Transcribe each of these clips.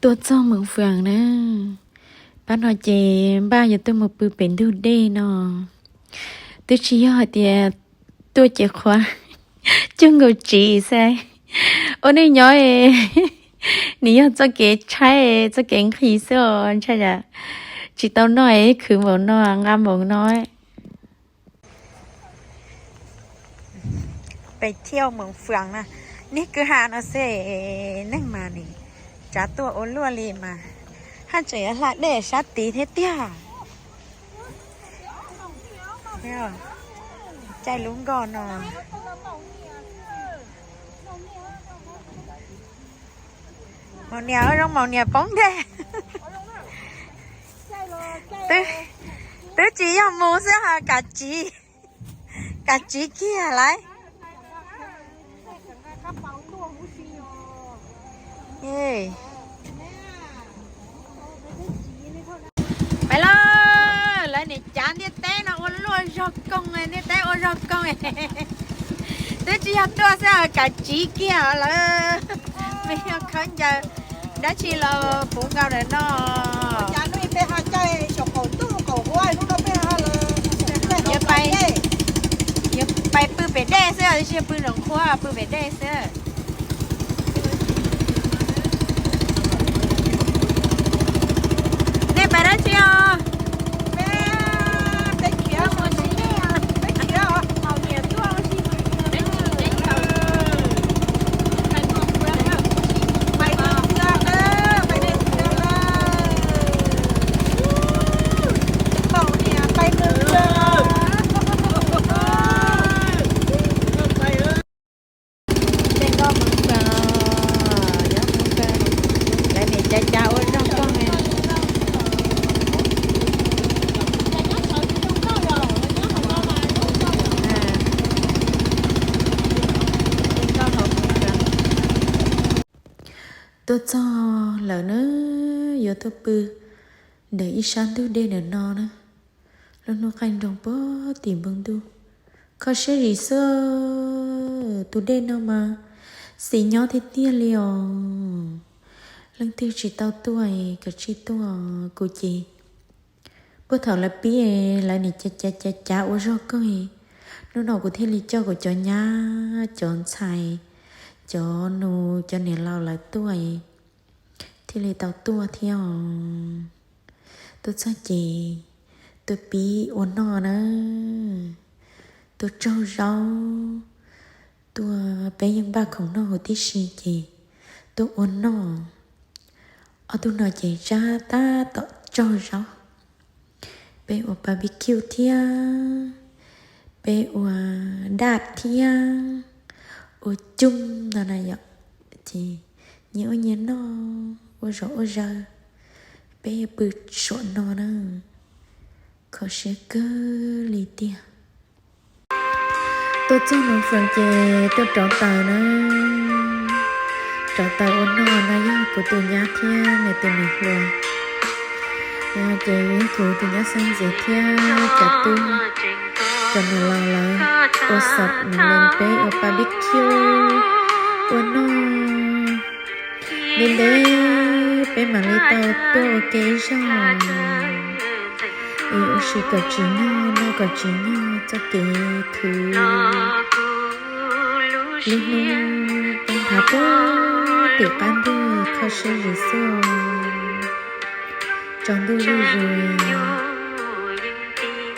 Tuaj txog Moos Fas na, pab no ces npaj yuav tuaj mus pw pem ntug dej no. Twb tsis yog hais tias tuaj ces qhuav cuag nkaus tsiv xwb. Ua neej nyob es nws yog txoj kev tshaib txoj kev nqhis xwb os, ntshai tsam tsis tau noj es khwv npaum no nqa npaum no. Pem thiaj Moos Fas na, niag kwj ha no xwb, neeg mas nim tsav tuaj ua luaj li mas, haj tseem yuav hla dej sab tid thiab tiag. Caij lub nkoj no. Maum niam, zoo maum niam poob ntej. Twb tsis yog mus xwb ho kav tsiv, kav tsiv kiag lawm. Pais lawm, lawv nim cav ntiaj teb no ua luaj zog koog, ntiaj teb ua zog koog. Twb tsis yog tuaj xwb, kav tsiv kiag lawm. Me yog khaub ncaws dab tsi los puv nkaus ntawm no. Yuav pais pw pem dej xwb, tsis yog pw nraum qhua, pw pem dej xwb. Nej pais dab tsi os? Tej nkoj Moos Fas, nyob Moos Fas, lawv nim cav cav ua zog koog. Tuaj txog lawm na, yuav tuaj pw ntawm ib sab ntug dej ntawm no na. Lub hnub qaij nroos puag tim npoo ntuj, kho siab zim xwb. Tus dej no mas xis nyob tiag tiag li os. Leej twg tsis tau tuaj es kav tsij tuaj, kuv ces puag thaum lawv pib, lawv nim cav cav cav ua zog koog. Hnub no kuv thiaj li coj kuv cov nyab, cov ntxhais, cov nus, cov niam laus lawv tuaj, thiaj li tau tuaj thiab os. Tuaj txog ces tuaj pib ua noj na, tuaj tsaug zaub, tuaj, peb yeej npaj khoom noj huv tib si ces tuaj ua noj. Ob tug no ces tsab tab tom tsaug zaub. Peb ua barbecue thiab, peb ua daj thiab, ua cooj no na yom. Ces nyias ua nyias noj, ua zom ua zaws, peb yuav pw saum no na. Kho siab kawg li tiag. Tuaj txog Moos Fas ces tuaj rauv taws na. Rauv taws ua noj no yog kuv tus nyab thiab nws tus niam hluas. Ces yog kuv tus nyab xeeb ntxwv thiab cov tub, cov niam laus lawv ua xov lees peb ua barbecue ua noj. Ntev ntev peb mam li tau tuaj ua ke ib zaug. Es ua si kom tsim nyog, noj kom tsim nyog txoj kev khwv lub hnub peb nrhav puag tim qab ntuj, kho siab zim xwb. Tsaus ntuj zuj zus,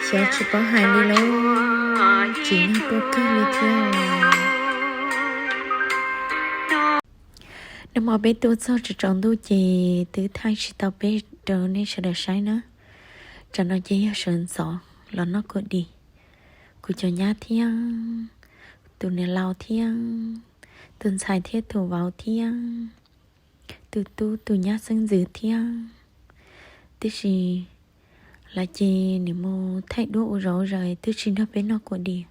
xyov tsis paub hais li lauj, tsim nyog tuaj kawg li thiab. Nag hmo peb tuaj txog tsaus ntuj ces twb thaij tsis tau peb rau nej sawv daws saib na. Tsam no ces yog sawv ntxov los noj kua dis, kuv cov nyab thiab, tus niam laus thiab, tus ntxhais thiab tus vauv thiab, tus tub tus nyab xeeb ntxwv thiab. Tiam sis lawv ces nim mus thaij duab ua zom zaws twb tsis nrog peb noj kua dis.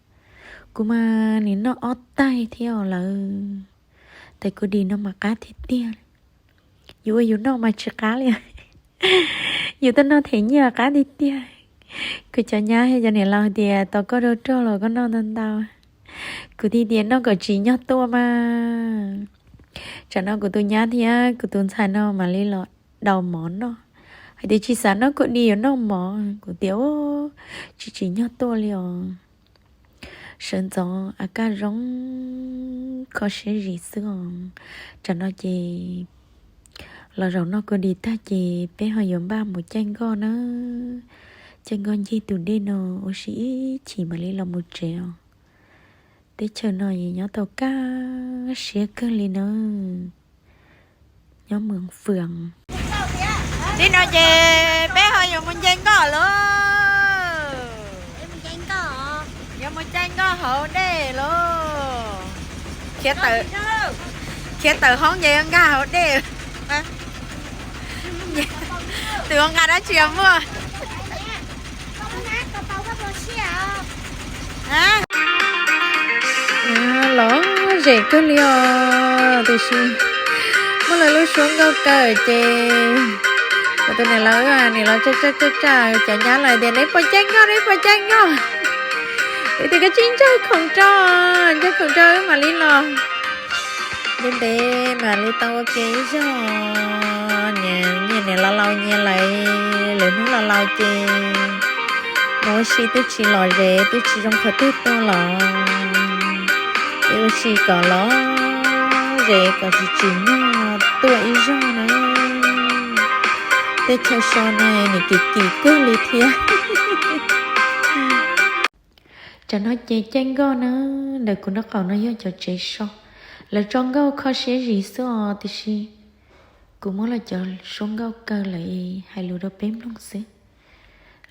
Kuv mas nim noj ob taig thiab os lawv. Tais kua dis no mas qab tiag tiag. Yus ua yus noj mas tsis qab li. Yus tuaj noj them nyiaj qab tiag tiag. Kuv cov nyab thiab cov niam laus hais tias tos koj rau rog los koj noj ntau ntau. Kuv thiaj tias noj kom tsim nyog tuaj mas. Tsam no kuv tus nyab thiab kuv tus ntxhais no mam li los daus mov noj. Hais tias tsis xav noj kua dis, yuav noj mov. Kuv tias, tsis tsim nyog tuaj li os. Sawv ntxov a kaj zoo, kho siab zim xwb os. Tsam no ces los zaum noj kua dis tag ces peb ho yuav npaj mus caij nkoj na. Caij nkoj ncig tus dej no ua si ib chim mam li los mus tsev os. Teb chaws no nyob tau kaj siab kawg li na. Nyob Moos Fwm. Nim no ces peb ho yuav mus nce nkoj lawm. Yuav mus caij nkoj hauv dej lawm. Khiav tawm hoob ces yuav nkag hauv dej. Tus ua nqa dab tsi muaj. Los zem kawg li os, tiam sis muaj lawv lub suab nkauj kaw ces kuv tus niam laus, niam laus tsaj tsaj tsaj, cov nyab lawv tias neb puas caij nkoj, neb puas caij nkoj. Wb tias koj tsis ntsawj khoom rau, ntsawj khoom rau wb mam li los. Ntev ntev mam li tau ua ke ib zaug. Nyias niam laus laus nyias lawm, lawv hnub laus laus ces mus ua si twb tsis lom zem, twb tsis zoo qhov twg tuaj los. Es ua si kom lom zem kom tsis tsim nyog tuaj ib zaug na. Teb chaws so no nws kim kim kawg li thiab. Tsam no ces caij nkoj na, ntawm kuv nraub qaum no yog cov tsev so. Lawv tso nkauj kho siab zim xwb os, tiam sis kuv muab lawv cov suab nkauj kaw lawm hais lus rau peb mloog xwb.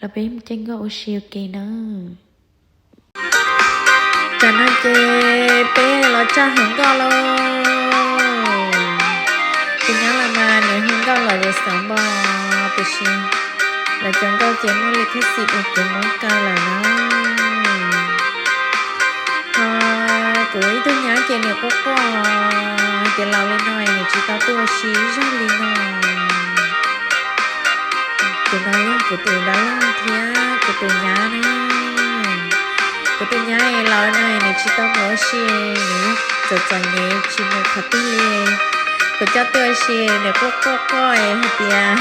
Los peb caij nkoj ua si ua ke na. Tsam no ces peb los txog hauv nkoj lauj. Tus nyab los mas nws hu nkauj lom zem xov npo, tiam sis lawv cov nkauj ces muaj li thwj xim uas kuv muab kaw lawm na. Ho kuv ib tug nyab ces nws quaj quaj, ces laus li no nws tsis tau tuaj ua si ib zaug li no. Tus no yog kuv tus dab laug thiab kuv tus nyab na. Kuv tus nyab laus no nws tsis tau mus ua si, nws yog txom txom nyem tsis mus qhov twg li. Kuv coj tuaj ua si nws quaj quaj quaj hais tias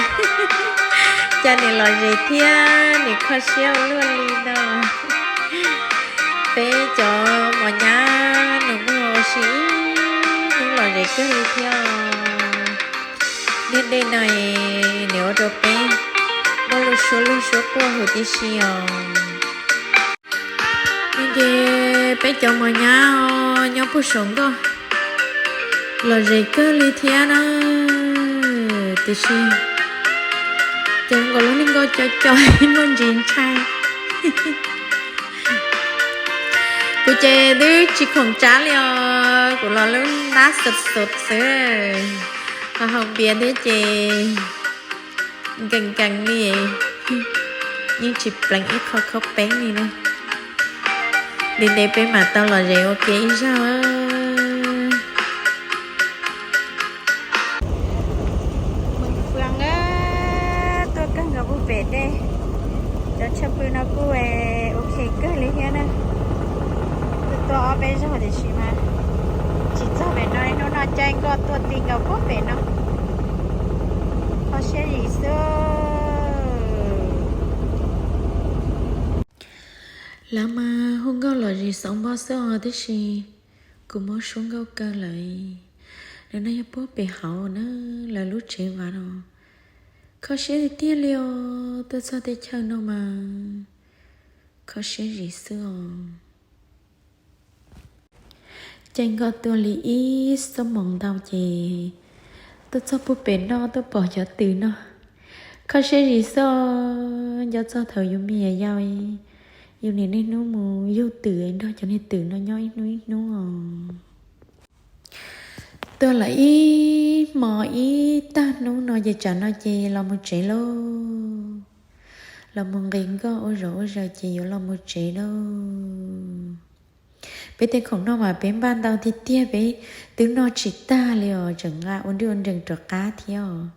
cas nws lom zem thiab nws kho siab ua luaj li no. Peb cov mos nyab nws muaj ua si ib hnub lom zem kawg li thiab. Niaj dej no nws ua rau peb muaj lub suab lub suab quaj huv tib si os. Ces peb cov mos nyab nyob puag saum nkoj lom zem kawg li thiab na. Tiam sis ces nkaus lub neej nkoj co co muaj ntsis ntshai. Kuv ces twb tsis khoom tsab li os, kuv los lub nab xov xov xwb, ho haus npias thiab ces nkees nkees li, yeej tsis pleev ib qho khaub peeb li na. Ntev ntev peb mam tau lom zem ua ke ib zaug. Moos Fwm tuaj kawg nkaus puag pem dej. Cov chaw pw no kuj ok kawg li thiab na. Tuaj ob peb zaug tiam sis mas tsis txog pem no, hnub no caij nkoj tuaj ti nkaus puag pem no. Kho siab zim xwb. Lawv mas hu nkauj lom zem xov npo xwb os, tiam sis kuv muab suab nkauj kaw lawm. Nws no yog puag pem hauv na, lawv lub tsev vas no. Kho siab tiag tiag li os, tuaj txog teb chaws no mas kho siab zim xwb os. Caij nkoj tuaj li ib xuab moos ntau ces tuaj txog puag pem no tuaj pom cov twm no. Kho siab zim xwb os, nco txog thaum yus me nyuam yaus, yus niaj hnub mus yug twm nrog cov niag twm no nyob ib hnub ib hnub os. Tuaj lawm ib hmo ib tag hnub no ces tsam no ces los mus tsev lauj. Los mus nqis nkoj ua zom ua zaws ces yuav los mus tsev lauj. Peb tej khoom noj mas peb npaj ntau tiag tiag, peb twb noj tsis tag li os, tseem nqa ua nrwj ua nrees rov qab thiab os.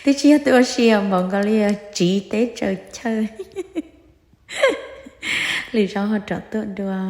Twb tsis yog twb ua si os, npaum nkaus li tsiv teb tsaws chaw. Lwm zaus ho rov tuaj dua.